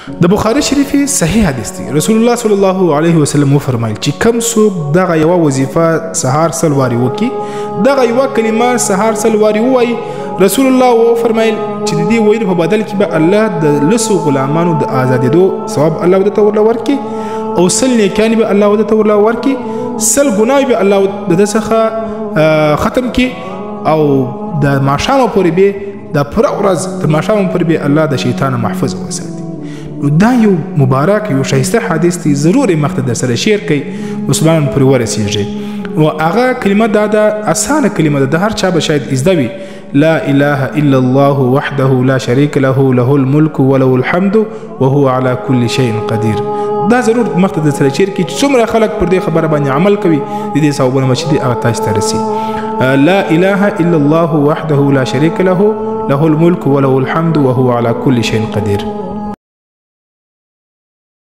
د بخاري شریفې صحیح حدیث دی. رسول الله صلی الله علیه وسلم وفرمایل چې کم څوک دغه یوه وظیفه سهار 100 وارې وکړي، دغه یوه کلمه سهار 100 وارې ووایي، رسول الله وفرمایل چې د دې ویلو په بدل کې به الله د 10 غلامانو د ازادېدو ثواب الله ورته ورله ورکړي، او 100 نیکانې به الله ورته ورله ورکړي، 100 ګناوې به الله د ده څخه ختم کړي، او د ماښامه پورې به دا پوره ورځ تر ماښامه پورې به الله د شیطانه محفوظ وساتي. نو دا یو مبارک یو ښایسته حدیث دی، ضرور یې مخته در سره share کړئ، مسلمانان پرې ورسېږي. او هغه کلمه دا ده، اسانه کلمه ده، د هر چا به شاید زده وي، لا اله الا الله وحده لا شریک له، له الملک وله الحمد وهو على كل شيء قدیر. دا ضرور مخته در سره share کړئ چې څومره خلک پر دې خبره باندې عمل کوي، د دې ثوابونه به چې دي هغه تاسو ته رسي. لا اله الا الله وحده لا شریک له، له الملک وله الحمد وهو على كل شيء قدیر.